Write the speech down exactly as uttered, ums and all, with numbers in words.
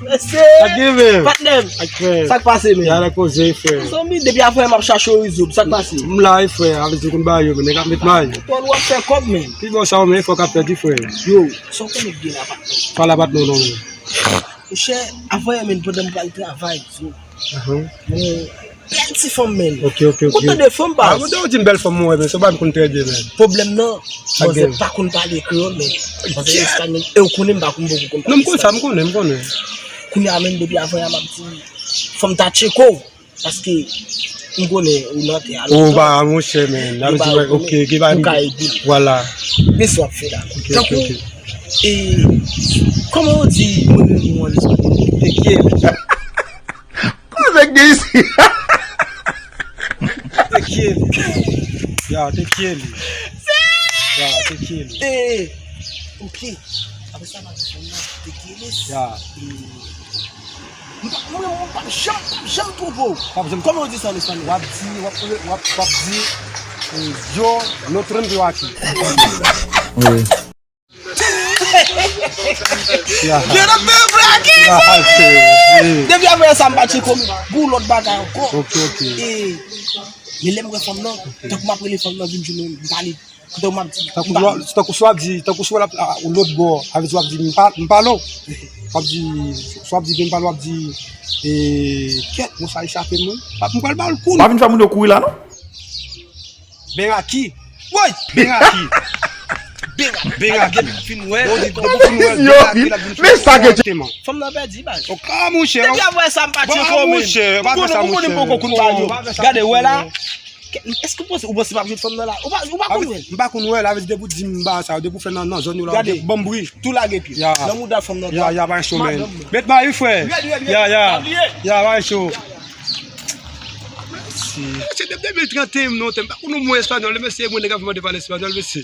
Mesye! Sa k gen, men? Patnè m! Ak frè. Sa k pase, men? Ya la koze, frè. Zanmi, depi avanyè m ap chache yon rezo, sa k pase? M la, wi, frè. Avè di konn ba yo, men nèg ap met may. Paul, w ap fè kòb, men. Pi bon sa, men, fòk ap pèdi, frè. Yo, sa w konnen k gen la, patnè? Pa la, patnè, non, non. Monchè, avanyè, men, pandan m pral travay, yo. Ahan. Bon, bèl ti fanm, men. Ok, ok, ok. Ou tande fanm, baz? Ah, ou di m bèl fanm, mwen, men se pa m konn trè byen, men. Pwoblèm nan, manzè pa konn pale kreyòl, men. Manzè espanyòl, e ou konnen m pa konn poko konn pale. Non, m konn sa, m konnen, m konnen. Kounye a, men, depi avanyè m ap di, fò m ta tcheke w, paske m konnen ou nan tè a lontan. Ou pa, monchè, men. Ou pa, ok, ok, ou ka ede m. Vwala. Men sa w ap fè la. Ok, ok, ok. E, kòman yo di mwen renmen w an espanyòl? Te quiero. Kòman nèg gen isi? Te quiero. Ya, te quiero. Ya, te quiero. E, ok. Apre sa, pa di fanm nan, te quiero. Ya. E, m pa, mwen, mwen, p ap janm, p ap janm twonpe w. P ap janm. Kòman yo di sa an espanyòl? W ap di, w ap, w ap, w ap di, e, yo no te renveo aquí. Wi. Yo no te renveo aquí, zanmi! Depi apre sa, m pa tcheke w, gon lòt bagay ankò. Ok, ok. E, men lè m wè fanm nan, tankou m ap rele fanm nan vin jwenn mwen, m pale. Tankou m ap di, tankou swa, tankou swa w ap di, tankou swa l ap, a, ou lòt bò, avè di w ap di, m pa, m pa lo. W ap di, swa w ap di, vin pale, w ap di, e, kèt, bon, sa echape m, wi. M pral ba l kou. Pa vin fè moun yo kouri la, non? Beraki. Woy! Beraki. Beraki. Beraki. Depi fin wè. Bon, depi fin wè, yo, beraki la vin fè men sa gen. Fanm nan pèdi, baz. Ok, ah, monchè. Depi apre sa, m pa tcheke w, men. Monchè, pa fè sa, monchè. Ou konnen m poko konn ba yo. Gade, wè la. Èske ou panse, ou panse m ap jwenn fanm nan la? Ou pa, ou pa konn wè l. M pa konn wè l, avè di depi w di m ba sa, depi w fè nan, nan zòn yo la, gade, ban m bri. Tou lage pye. Ya. Nan mouda fanm nan. Ya, ya, pa cho, men. Met may wi, frè. Rèd, rèd, rèd. Ya, ya. Pa bliye. Ya, pa cho. Mesye, depi de mil trant e en m nan tè, m pa konn yon mo espanyòl, mesye, mwen nèg ap mande pale espanyòl, mesye.